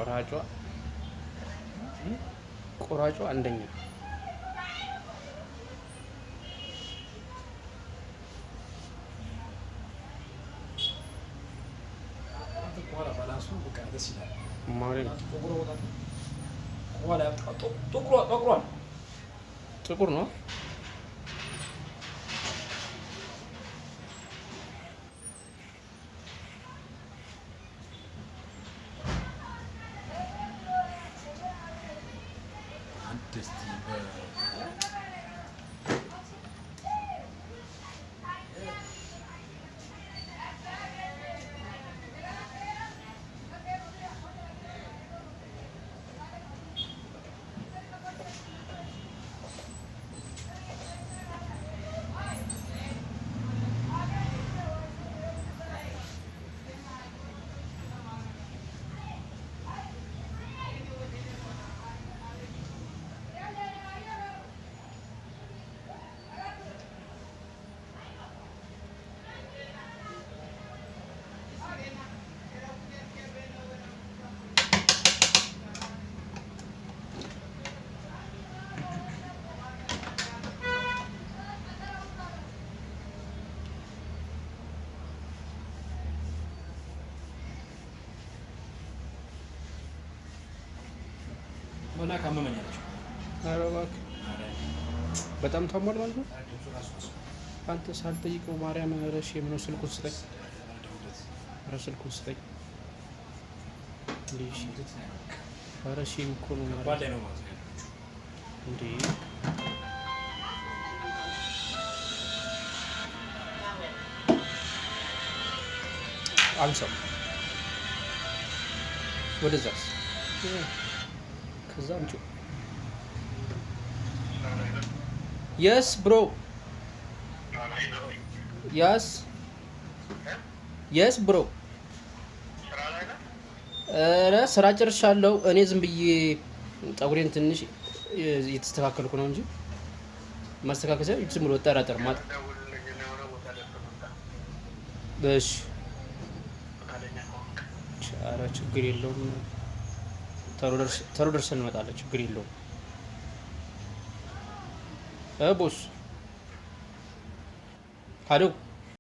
ቆራጯ ቆራጯ አንደኛ። አንተ ከኋላ balance ኡ በቃ ደስ ይላል። ማርያም። ጥቁር ቦታ ከኋላ ጥቁሯ ጠቁሯል። ጥቁር ነው። አንድ እስቲ በና ካመመኝ አለችው። ኧረ እባክህ በጣም ታሟል ማለት ነው። አንተ ሳልጠይቀው ማርያም፣ ኧረ shame ነው። ስልኩን ስጠኝ፣ ኧረ ስልኩን ስጠኝ። እንዴ እሺ፣ ኧረ shame እኮ ነው ማርያም። ከባድ ላይ ነው ማለት ነው ያለችው። እንዴ አንሳው፣ ወደዛስ፣ ከዛ አምጪው። Yes bro, yes, yes bro። ኧረ ስራ ጨርሻለሁ። እኔ ዝም ብዬ ጠጉሬን ትንሽ እየተስተካከልኩ ነው እንጂ ማስተካከል ሳይሆን ዝም ብሎ ጠራጠር ማጥ። እሺ፣ ኧረ ችግር የለውም። ቶሎ ደርሰን እንመጣለን። ችግር የለውም። Boss, hello.